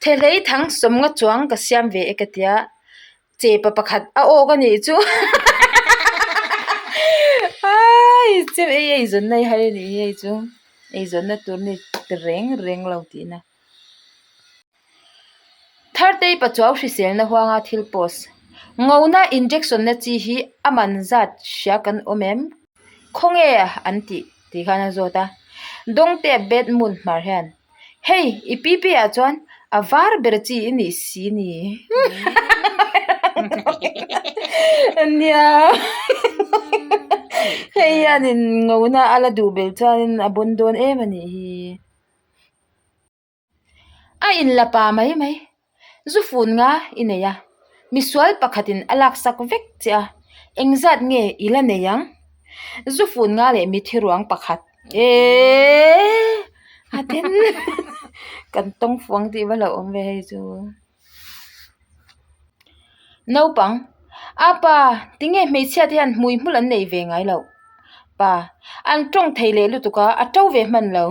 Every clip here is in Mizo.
Thehlei thang sawmnga chuang ka siam ve e ka tia, chepa pakhat a awk a nih chu Aii chem ei eizawnna i hai a nih hi hei chu eizawnna tur ni ti reng reng lo tihna. Thartei pachuau hriselna huanga thil post ngona injection na chi hi a man zat hria kan awm em? Khawnge an tih tih khan a zawt a, Dawngte bed moon hmar hian Hei i pi pi ah chuan a var ber chi i nih si ni nia hei hianin ngona a la duh belh chuanin a bawn dawn em a nih hi. A inla pa mai mai. Zu fun nga i nei a, misual pakhatin a laksak vek che a, engzat nge i la nei ang? Zu fun nga leh mithi ruang pakhat eeeee a then kan tawng fuang tih va hlauhawm ve hei chu. Naupang, A pa, tinge hmeichhia te hian hmui hmul an nei ve ngai loh? Pa, An tawng thei leh lutuk a, a to ve hman lo.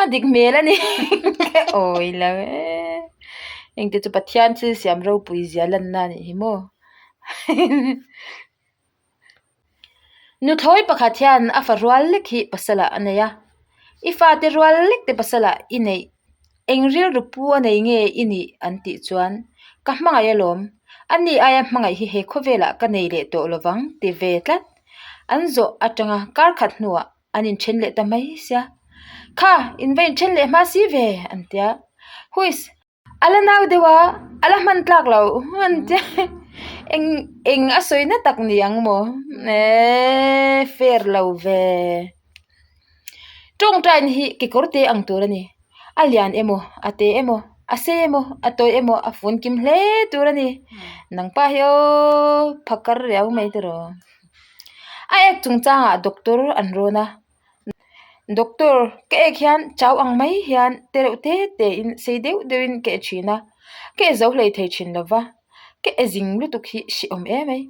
A dik hmel a ni. Awi lo e. Engte chu Pathian thil siam ropui zia lanna a nih hi maw. Nuthlawi pakhat hian a fa rual lek hi pasalah a nei a, I fate rual lek te pasalah i neih eng rilru pu a nei nge i nih an tih chuan ka hmangaih alawm, ani aia hmangaih hi he khawvelah ka nei leh tawh lovang ti ve tlat. An zawh atanga kar khat hnuah an inthen leh ta mai sia, Kha in va inthen leh hma si ve an tia, Huiss! A la nau deuh a, a la hman tlak lo an tia eng eng a sawi na tak ni ang maw eeee fair lo ve tawngtaina hi kekawr te ang tur a ni a lian emaw a te emaw a sei emaw a tawi emaw a fun kim hle tur a ni nang pa hi aww phakar riau mai tiraw a ek chungchangah doctor an rawn a. Doctor ka ek hian chau ang mai hian te reuh te te in sei deuh deuh in ka e thin a ka e zo hlei thei thin lo va ka e zing lutuk hi hrehawm em mai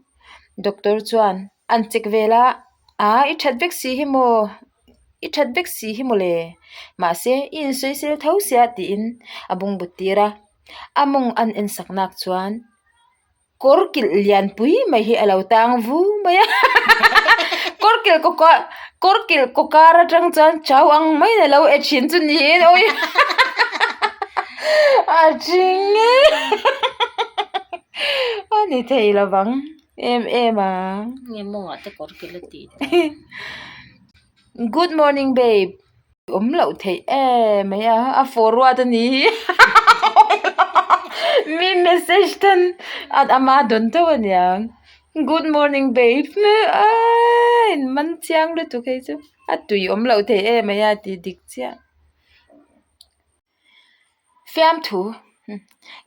doctor chuan an check vel a ah i that vek si hi maw i that vek si hi mawle mahse i insawisel tho sia tiin a bungbut tir a a mawng an en sak nak chuan. Kawr kilh lian pui mai hi a lo tang vu mai a kawr kilh kaw kar kawr kilh kaw kar atang chuan chau ang maiin a lo e thin chu niin awi a thing e a ni thei lovang em em a. Nge mawngah te kawr kilh a tih ta. Good morning babe. Awm loh theih em mai a, a forward a ni hi mi message ten ama dawn teuh a niang good morning babe aaii in man chiang lutuk hei chu a tui awm loh theih em mai a tih dik chiah. Fiamthu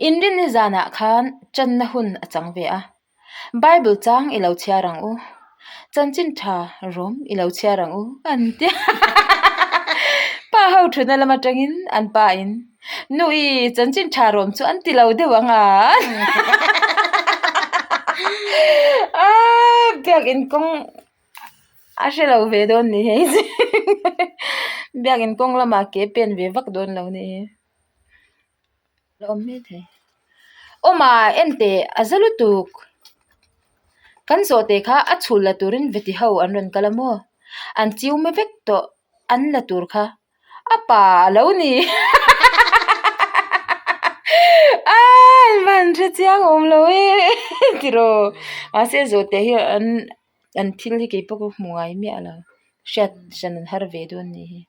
inrinni zanah khan channa hun a chang ve a. Bible chang i lo chhiar ang u, chanchin tha rawm i lo chhiar ang u an ti a. Pa ho thutna lam atangin an pa in Nu i chanchin tha rawm chu an ti lo deuh ang a. Biakin kawng a hre lo ve dawn ni hei Biakin kawng lamah ke pen ve vak dawn lo ni hi. La awm mai thei. Awma en teh a za lutuk. Kan zawh teh kha a chhul la turin veti ho an rawn kal a maw? An chiu mai vek tawh an la tur kha a pa a lo ni. Aii van hre chiang awm lo e tiraw. Mahse zawh teh hi an an thil hi kei pawh ka hmu ngai miah lo. Hriat hran an har ve dawn ni hi.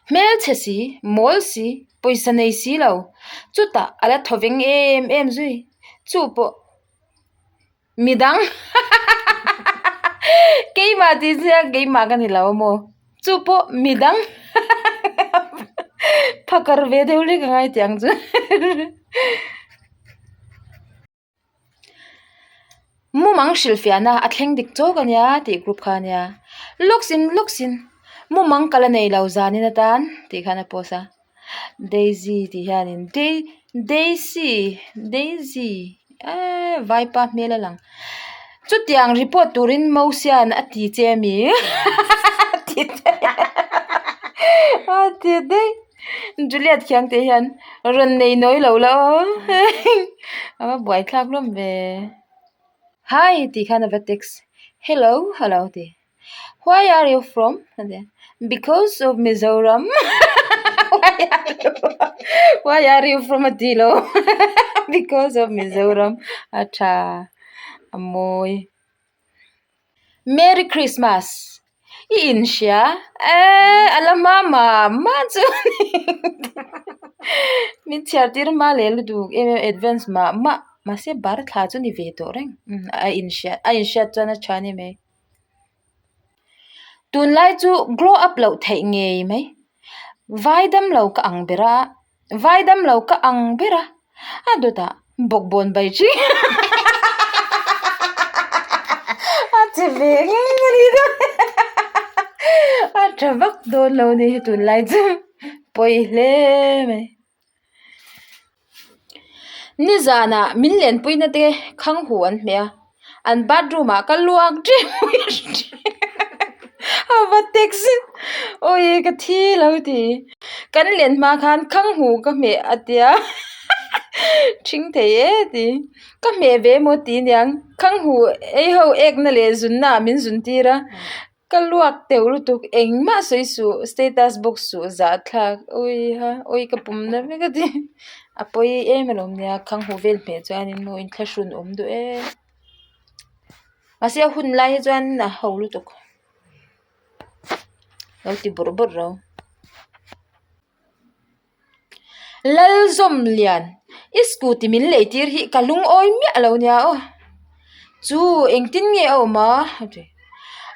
Hmelchhe si, mawl si, pawisa nei si lo, chutah a la thaw veng em em zui, chu pawh midang keimah tih chiah keimah ka ni lo amaw, chu pawh midang phakar ve deuh lek a ngai tih ang chu. Mumang hrilhfiahna a thleng dik chawk a nia tih group kha a nia looks in looks in mumang ka la nei lo zanin atan tih khan a post a daisy tih hianin dai daisy daisy eee vaipa hmel a lang chutiang report turin mosian a ti che ami a ti daih a ti daih. Juliet khiang te hian rawn nei nawi lo la aw a va buaithlak hlawm ve. Hi tih khan a va text hello a lo ti why are you from a ti a because of Mizoram why are you from a ti lo because of Mizoram a tha a mawi. Merry Christmas i inhria eee a la hma mah mah chu min chhiar tir hma leh lutuk em em advance mah mah mahse bar thla chu ni ve tawh reng a inhria a inhriat chuan a tha a ni mai. Tunlai chu grow up loh theih ngei mai vai damlo ka ang ber a Vai dam lo ka ang ber a, a dawtah bawkbawn bai chi a che ve ngang a ni dawn a tha vak dawn lo a ni hi tunlai chu pawi hle mai. Nizanah min lenpuina te khang hu an hmeh a. An bathroom ah ka luak ṭep a va text awi ka thi lo ti kan len hma khan khang hu ka hmeh a tia ṭhing thei e ti ka hmeh ve emaw ti aniang khang hu ei ho ek na leh zun na ah min zun tir a ka luak teuh lutuk engmah sawi suh status bawk suh zah thlak awi ha awi ka pum na vek a ti a pawi em alawm nia khang huh vel hmeh chuanin maw inthlahrun awm duh em mahse a hun lai hi chuan a ho lutuk lo ti bawrh bawrh ro. Lalzawmlian, i scooty min lei tir hi ka lungawi miah lo nia aw. Chu engtin nge a awm a? A ti.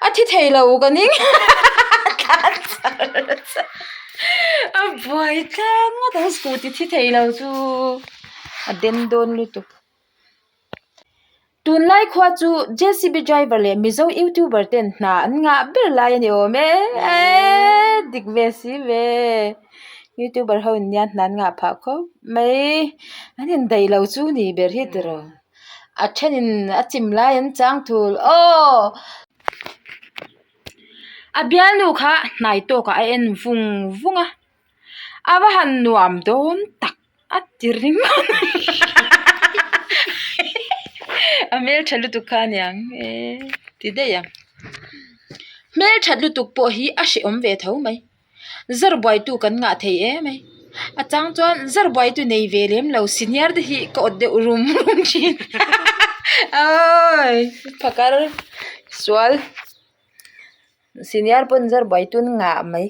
A thi thei lo ka ning tlan char char a buai tlang ngawt ang scooty thi thei lo chu a den dawn lutuk. Tunlai khua chu JCB driver leh Mizo youtuber ten hna an ngah ber lai a ni awm e eee dik ve si ve youtuber ho in nia hna an ngah phah khawp mai an indaih lo chu ni ber hi tiraw a thenin a chim lai an chang thul aw. A bialnu kha hnai tawkah a en vung vung a a va han nuam dawn tak. A ti ringawt a hmeltha lutuk kha aniang eee ti daih ang hmelthat lutuk pawh hi a hrehawm ve tho mai zar buaitu kan ngah thei em mai a chang chuan zar buaitu nei ve lem lo senior te hi ka awt deuh rum rum thin awii phakar sual senior pawn zar buaitu an ngah mai.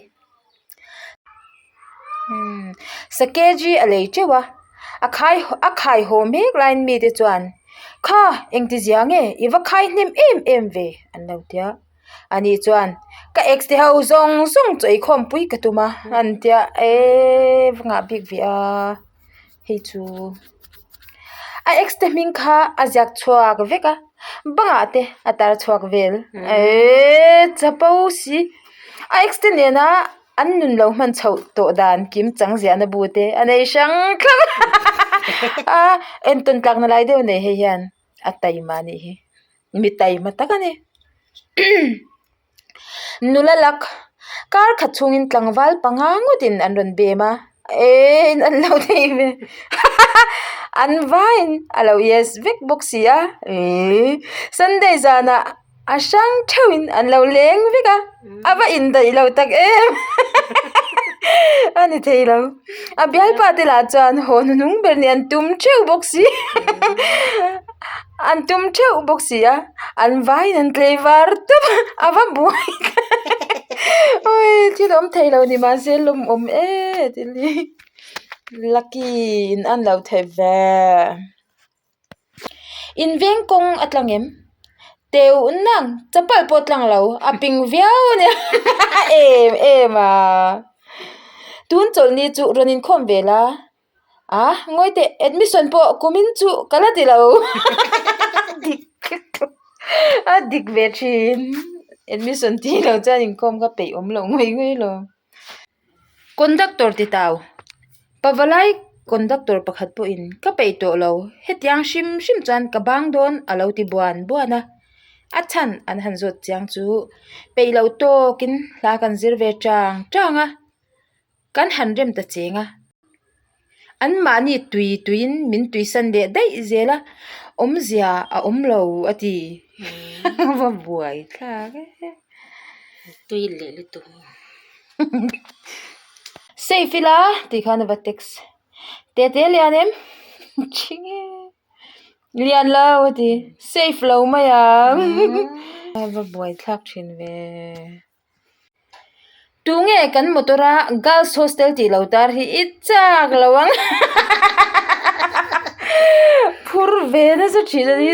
Sakeji a lei teuh a, a khai a khai haw mek laiin mite chuan kha engti zia nge i va khai hnem em em ve an lo ti a, ani chuan ka ex te ho zawng zawng chu eikhawm pui ka tum a an tia eee va ngah bik ve a hei chu a ex te hming kha a ziak chhuak vek a bangah te a tar chhuak vel eee chapo si a ex te nena an nun lo hman chhoh tawh dan kim chang ziahna bu te a nei hrang thlap a entawn tlakna lai deuh nei hei hian a taima a nih hi mi taima tak a ni. Nula lak kar khat chhungin tlangval panga ngawtin an rawn bem a eee an lo thei ve an vaiin a lo yes vek bawk si a eee sunday zanah a hrang theuhin an lo leng vek a a va indaih lo tak em a ni thei lo a bialpa te lah chuan haw hnuhnung ber nih an tum theuh bawk si an tum theuh bawk si a an vaiin an tlei var tawp a a va buai awi thil awm thei lo ni mahse lawmawm em thil hi lucky in an lo thei ve. In veng kawng a tlang em? Teuh nang chapal pawh tlang lo a ping viau a nia em em a tun chawlhni chu rawn inkhawm ve la a ngawi teh admission pawh kumin chu ka la ti lo dik a dik ve thin admission tih loh chuan inkhawm ka peih awm loh ngawih ngawih lo. Conductor ti tau, Pavalai conductor pakhat pawhin ka peih tawh lo, hetiang hrim hrim chuan ka bang dawn a lo ti buan buan a. A chhan an han zawt chiang chu peih loh tawkin hla kan zir ve chang chang a. Kan han rem ta cheng a, anmahni tui tuiin min tuisan leh daih zel a, awmzia a awm lo a ti. Va buai thlak e. Tui leh lutuk. Safe ila tih khan a va text. Tete lian em? Thing e. Lian lo a ti. Safe lo mai ang. A va buai thlak thin ve. Tunge kan motor a girls hostel tih lo tar hi i chak lo ang phur ve nasa thin a ni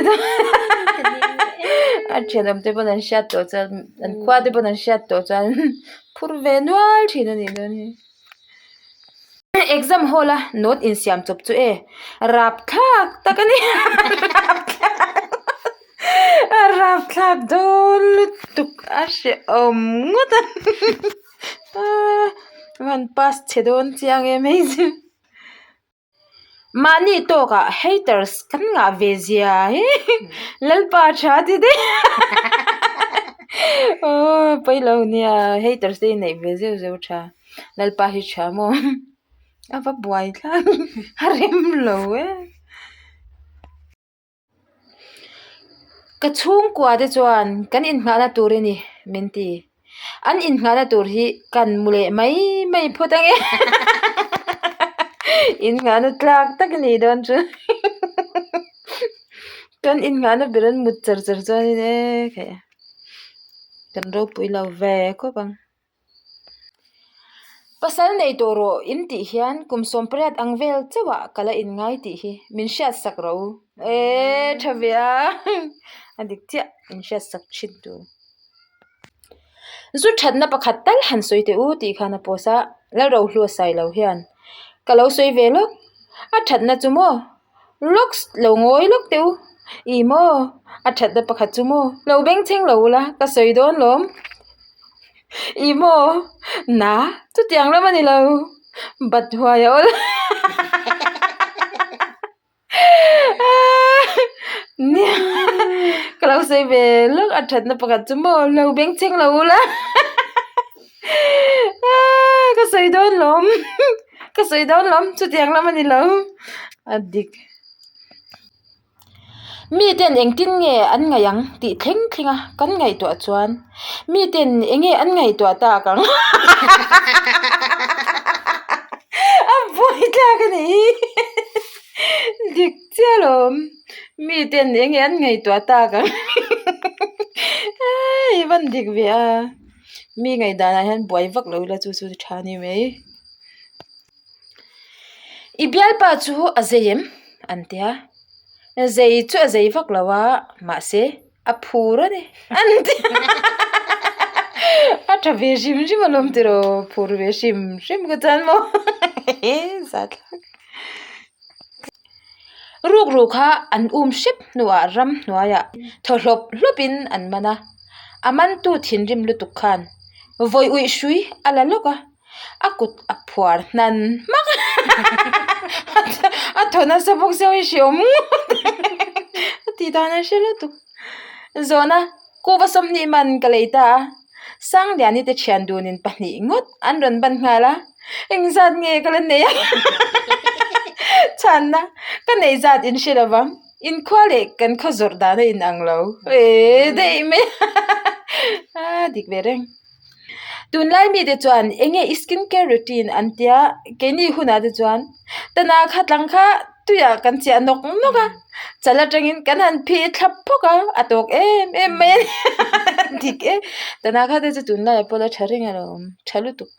a thenawm te pawn an hriat tawh chuan an khua te pawn an hriat tawh chuan phur ve nual thin a nih dawn hi. Exam hall a note insiam chawp chu e rapthlak tak a ni a rapthlak dawn lutuk a hrehawm ngawt a a han pass chhe dawn chiang em hei chu. Mahni tawkah haters kan ngah ve zia hi Lalpa tha ti daih aw pawi lo nia haters te hi neih ve zeuh zeuh tha Lalpa hi tha maw a va buai thlak a rem lo e. Ka chhungkua te chuan kan inngahna tur i ni min ti. An inngahna tur hi kan mu leh mai mai phawt ange. Inngahna tlak tak a nih dawn chu. Kan inngahna ber an mut char char chuanin e khaih a. Kan ropui lo ve khawp ang. Pasal nei tawh rawh in tih hian kum sawmpariat ang vel chauhah ka la inngai tih hi min hriat sak ro e tha ve a a dik chiah min hriat sak thin tur. Zu thatna pakhat tal han sawi teh u tih khan a post a Lalrohlua Sailo hian ka lo sawi ve lawk a thatna chu maw lawks lo ngawi lawk teh u ih maw a thatna pakhat chu maw lo bengchheng lo ula ka sawi dawn lawm ih maw na chutiang lam a ni lo bat huai a awl nia ka lo sawi ve lawk a thatna pakhat chu maw lo bengchheng lo ula ka sawi dawn lawm ka sawi dawn lawm chutiang lam a ni lo a dik miten engtin nge an ngaih ang tih thleng thleng a kan ngaihtuah chuan miten eng nge an ngaihtuah tak ang a buai tlak a ni dik chiah alawm miten eng nge an ngaihtuah tak ang i van dik ve a. Mi ngaihdanah hian buai vak lo ila chu chu tha a ni mai. I bialpa chu a zei em? An ti a. Zei chu a zei vak lo a, mahse a phur a ni an ti a. A tha ve hrim hrim alawm tiraw, phur ve hrim hrim ka chuan maw zathlak. Rukru kha an um hrep hnuah ramhnuaiah thaw hlawp hlawpin an man a, a mantu thinrim lutuk khan vawi uih hrui a la lawk a, a kut a phuar hnan hmak a, a thaw nasa bawk sia i hreawm ngawt a tih dan a hre lutuk. Zawhna, Kuhva 20 man ka lei ta a, Sangliani te thian dunin pahnih ngawt an rawn ban nghal a, engzat nge ka la nei a chhanna ka neih zat in hre lo vang, inkhua leh kan khaw zawrh dan a inang lo ee daih mai a dik ve reng. Tunlai mite chuan enge i skin care routine an tia keini hunah te chuan tana kha tlang kha tuiah kan chiah nawk nawk a chal atangin kan han phih thlap phawk a a tawk em em mai a ni dik e tana kha te chu tunlaiah pawh la tha reng alawm tha lutuk.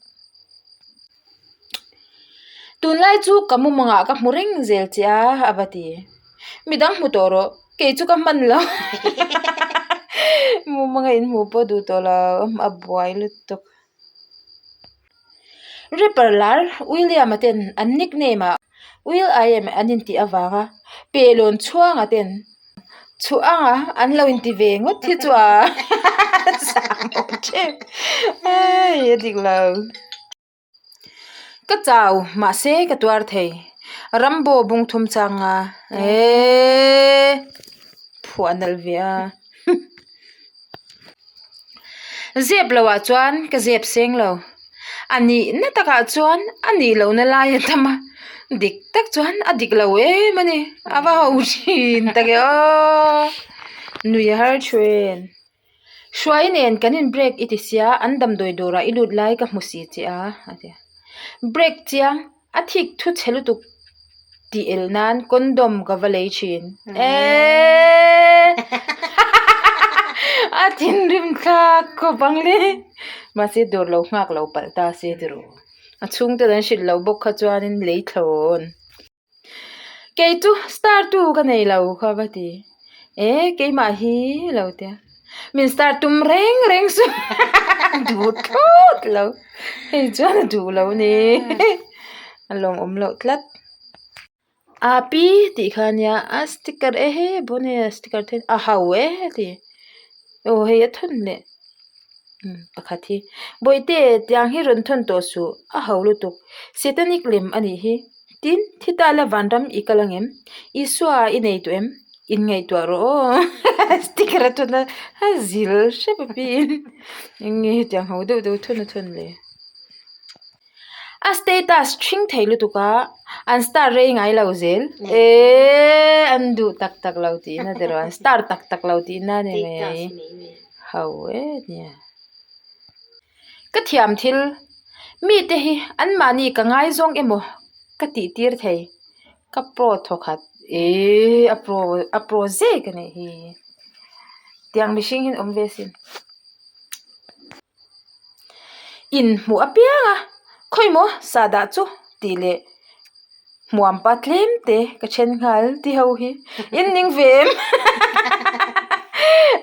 Tunlai chu ka mumangah ka hmu reng zel che a a va ti. Midang hmu tawh rawh, kei chu ka hman lo. Mumanga inhmuh pawh duh tawh lo, a buai lutuk. Rapper lar William-a ten an nickname ah Will I Am an intih avanga Pelawn chhuanga ten Chhuh anga an lo inti ve ngawt hi chu a zahmawh tep ai a dik lo. Ka chau mahse ka tuar thei Rambo bung thum chang a eee phuah nalh ve a zep lo ah chuan ka zep seng lo. A nihna takah chuan a nih lohna lai a tam a, dik tak chuan a dik lo em a ni. A va ho thin tak e aw. Nui a har thin. Hruai nen kan in break i ti sia, an damdawi dawrah i lut lai ka hmu si che a, a ti a. Break chiang. A thik thu chhe lutuk tih el nan condom ka va lei thin. Eeeee a thinrim thlak khawp ang le. Mahse dawr lo nghak lo palh ta se ti rawh. A chhungte an hrilh lo bawk kha chuanin lei thlawn. Kei chu star tu ka nei lo kha va ti. E keimah hi lo tia. Min star tum reng reng chu duh thlawt lo. Hei chuan a duh lo ni. A lawmawm loh tlat. A pi tih kha ania a sticker e he bon hei a sticker then a ho e ti. Aw hei a thawn leh pakhat hi. Bawihte tiang hi rawn thawn tawh suh a ho lutuk. Satanic lem a nih hi. Tin, thi ta la vanram i kal angem? Isua i nei tawh em? Inngaihtuah rawh aw. Sticker a thawn a, a zil hrep a piin. Eng nge hetiang ho deuh deuh thawn a thawn le? A status ṭhing thei lutuk a, an star rei ngai lo zel. Eee, an duh tak tak lo tihna te rawh, an star tak tak lo tihna a ni mai. Ho e nia. Ka thiam thil, mite hi anmahni ka ngaizawng emaw ka tih tir thei, ka pro thawkhat eee a pro a pro zek a nih hi, tiang mihring hi an awm ve asin. Inhmuh apiang a, khawimaw sahdah chu tih leh hmuam pa tlem te ka then nghal ti ho hi in ning ve em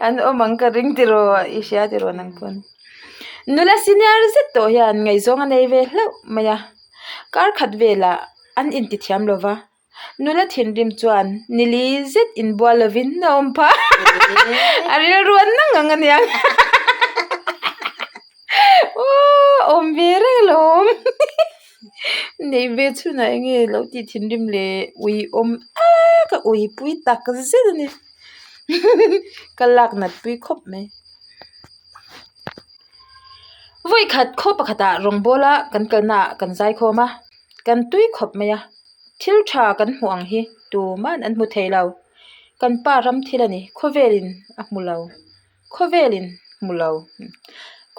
an awm ang ka ring tiraw i hria tiraw nang pawn nula senior zet tawh hian ngaihzawng a nei ve hlauh mai a kar khat velah an inti thiam lo va nula thinrim chuan nili zet inbual lovin a awm phah a rilru an nang ang aniang. Aww awm ve reng alawm neih ve chhunah eng nge lo tih thinrim le ui awm a ka ui pui tak zet a ni ka lak nat pui khawp mai. Vawikhat khaw pakhatah rawngbawla kan kalnaah kan zaikhawm a kan tui khawp mai a thil tha kan hmuh ang hi tuman an hmu thei lo kan pa ram thil a ni khawvelin a hmu lo. Khawvelin hmu lo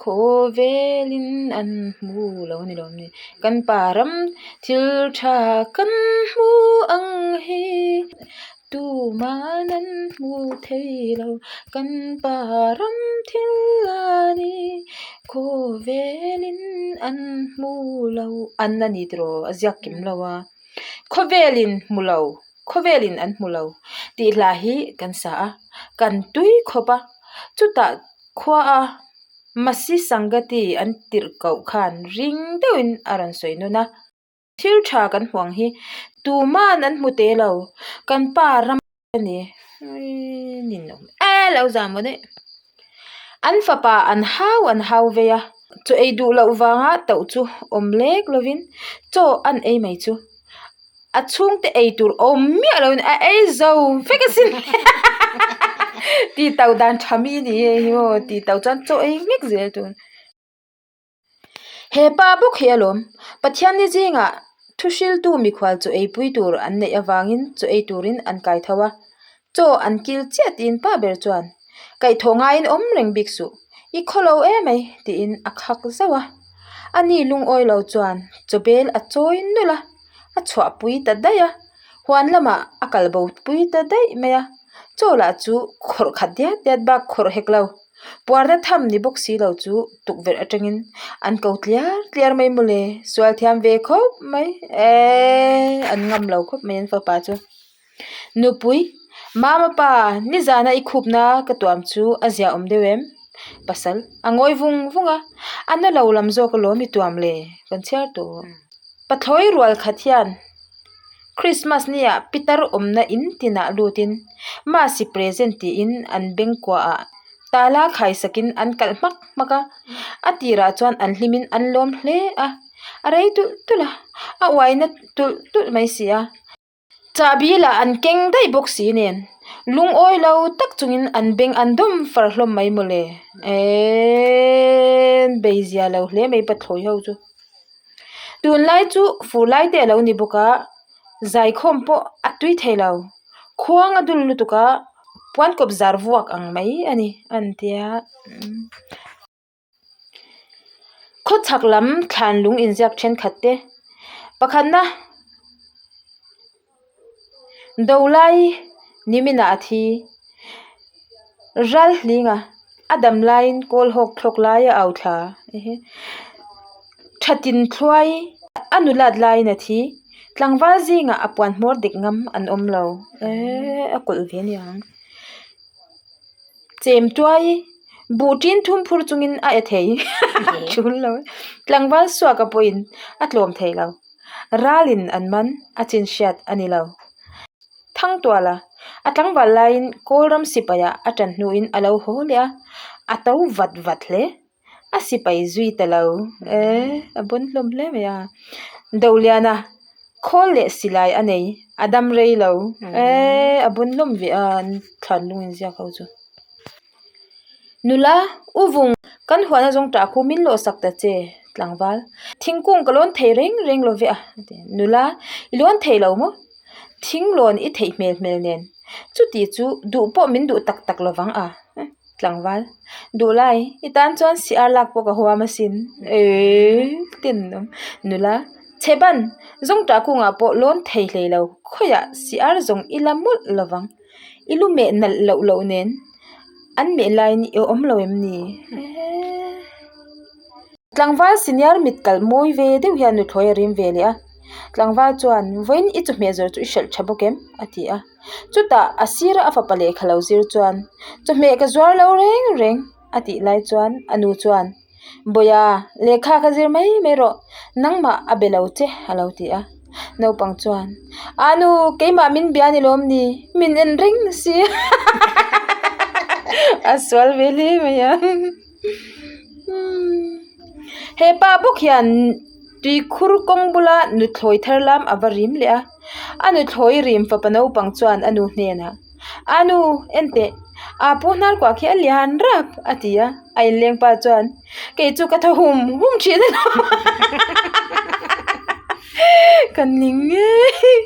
khawvelin an hmu lo a ni lo ni kan pa ram thil tha kan hmu ang hi tuman an hmu thei lo kan pa ram thil a ni khawvelin an hmu lo an a ni tiraw a ziak kim lo a khawvelin hmu lo. Khawvelin an hmu lo tih hla hi kan sa a, kan tui khawp a, chutah khua a Masi Sangati an tirh koh khan ring deuhin a rawn sawi nawn a, thil tha kan hmu ang hi tuman an hmu te lo, kan pa ram a ni e lo zam maw daih. An fapa an hau an hau vei a, chaw ei duh loh vanga tauh chu awm lek lovin chaw an ei mai chu. A chhungte ei tur awm miah loin a ei zo vek asin tih tauh dan tha mi ni e hi aw tih tauh chuan chaw ei vek zel tur. He pa bawk hi alawm Pathian ni zingah thu hriltu mikhual chaw ei pui tur an neih avangin chaw ei turin an kai tho a, chaw an kil chiah tiin pa ber chuan kaihthawh ngaiin awm reng bik suh i khaw lo emai tiin a khak zauh a, ani lungawi lo chuan chaw bel a chawi nawlh a. A chhuahpui ta daih a, huan lamah a kal bo pui ta daih mai a, chaw lah chu khawrh khat diat diat bak khawrh hek lo, puarna tham ni bawk si lo chu tukverh atangin an ko tliar tliar mai mawle, sual thiam ve khawp mai eee an ngam lo khawp mai an fapa chu. Nupui, Mama pa, nizana i khupna ka tuam chu a zia awm deuh em? Pasal, A ngawi vung vung a, a na lo lam zawk alawm i tuam le, kan chhiar tawh. Pathlawi rual khat hian Christmas nia pitar awmna in tinah lutin Masi present tiin an beng kuaah tala khaisakin an kalh hmak hmak a, a tirah chuan an hlimin an lawm hle a, a rei tulh tulh a, a uaina tulh tulh mai si a. Chahbi lah an keng daih bawk si nen. Lungawi lo tak chungin an beng an dawm far hlawm mai mawle. Eeeee bei zia lo hle mai pathlawi ho chu. Tunlai chu fur lai te a lo ni bawk a, zaikhawm pawh a tui thei lo. Khuang a dul lutuk a, puan kawp zar vuak ang mai a ni a ni tia. Khawchhak lam thlan lung inziak thenkhat te pakhatna Dolai niminah a thi ral hlinga a dam laiin kawl hawk thlawk lai a au thla thatin thluai a nulat laiin a thi tlangval zingah a puan hmawr dik ngam an awm lo eee a kawlh ve aniang. Chem tuai buh tin thum phur chungin a e thei thul lo e tlangval suaka pawhin a tlawm thei lo ralin an man a chin hriat a ni lo Thangtuala a tlangval laiin Kawlram sipaia a tan hnuin a lo haw leh a a to vat vat hle a sipai zui ta lo e a bawn hlawm hle mai a Doliana khawl leh silai a nei a dam rei lo e a bawn hlawm ve a an thlan lung inziak ho chu nula u vung kan huan a zawng tah khu min lawh sak ta che tlangval thingkung ka lawn thei reng reng lo ve a nula i lawn thei lo maw thing lawn i theih hmel hmel nen chuti chu duh pawh min duh tak tak lovang a. Tlangval, Duhlai, i tan chuan siar lak pawh ka huam asin. Eee, tin awm. Nula, Chheban, zawngtah kungah pawh lawn thei hlei lo, khawiah siar zawng i la mawlh lovang. I lu meh nalh loh loh nen an meh laiin i awm lo em ni? Eee. Tlangval senior mit kalh mawi ve deuh hian nuthlawi a rim ve leh a. Tlangval chuan, Vawiin i chawhmeh zawr chu i hralh tha bawk em? a ti a. Chutah a sira a fapa lehkha lo zir chuan, Chawhmeh ka zuar lo reng reng a tih lai chuan a nu chuan, Bawia, lehkha ka zir mai mai rawh, nangmah a be lo che a lo ti a. Naupang chuan, A nu, keimah min bia ni lawm ni, min en reng si a sual ve hle mai a. He pa bawk hian tuikhur kawng bula nuthlawi thar lam a va rim leh a a nuthlawi rim fapa naupang chuan a nu hnenah a nu en teh a pu hnar kuah khi a lian rap a ti a a inleng pa chuan kei chu ka thaw hum hum thin a lo ka ning ngei.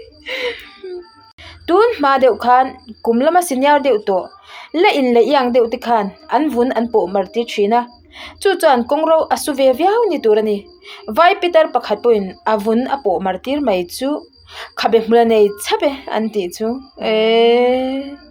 Tun hma deuh khan kum lama senior deuh tawh la in leh iang deuh te khan an vun an pawh mar tir thin a chu chuan kawng ro a su ve viau ni tur a ni vai pitar pakhat pawhin a vun a pawh mar tir mai chu khabe hmul a nei chhap e an tih chu eeee.